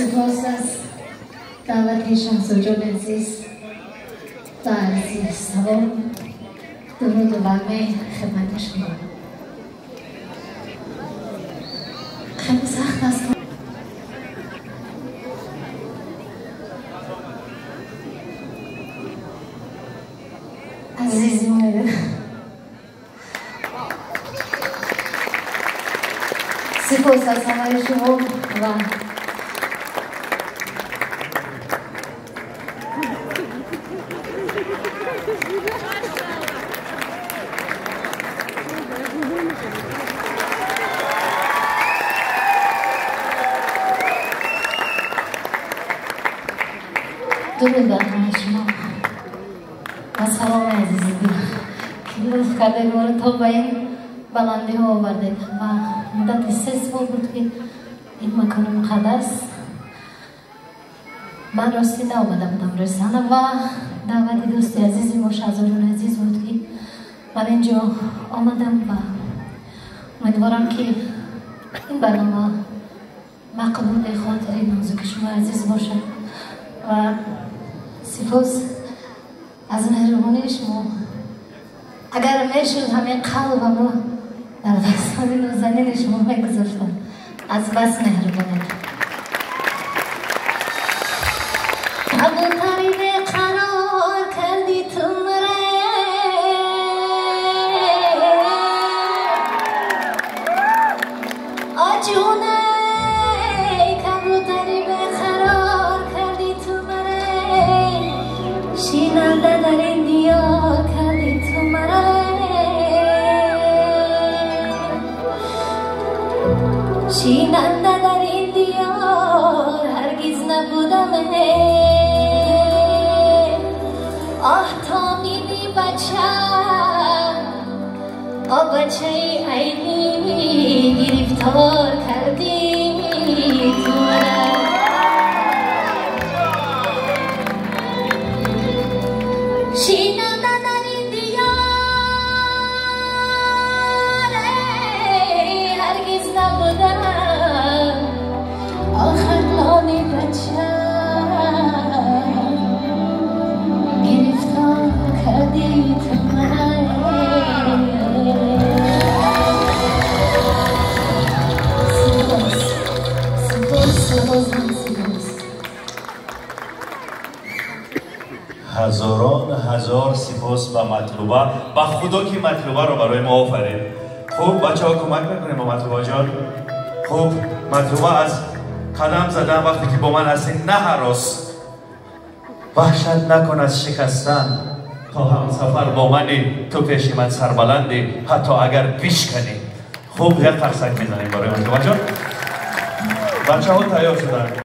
سپاس از دعوت شهزاد جان عزیز و عزیز سلام، درود و برمه خدمت شما. خیلی سخت است. عزیزی سپاس از همه شما و درود بر همه شما و سلام عزیزی که لطف کردید ما رو تا به این بلندی ها آوردید و مدت 3 سال بود که این مکان مقدس من راستی نآمده بودم روی صحنه و دعوت دوست عزیزی ما شهزاد جان عزیز بود که من اینجا آمدم و امیدوارم که این برنامه مقبول خاطر نازک شما عزیز باشه و سپاس از مهربانی شما. اگر میشد همین قلبم رو در دستان نازنین شما میگذاشتم، از بس مهربانی. کبوتری قرار کردی تو مره، آجونه کبوتری قرار کردی تو مره، شیننده در این دیار کردی تو مره، شیننده در این دیار هرگز نبودم. آه تا مینی بچه، آ بچه عینی گرفتار کردی تو مرا. شیننده در این دیار هرگز نبودم، آخر نانی بچه گرفتار کردی تو مرا. سپاس سپاس سپاس سپاس. هزاران هزار سپاس به مطلوبه، به خدا که مطلوبه رو برای ما آفرید. خب بچه ها کمک میکنیم با مطلوبه جان. خب مطلوبه از قدم زدن وقتی که با من هستی نه هراس، وحشت نکن از شکستن، تا هم سفر با منی، تو پیش من سربلندی حتی اگر بشکنی. خب یک قرصک میزنیم برای مطلوبه جان. بچه ها تیار شدن.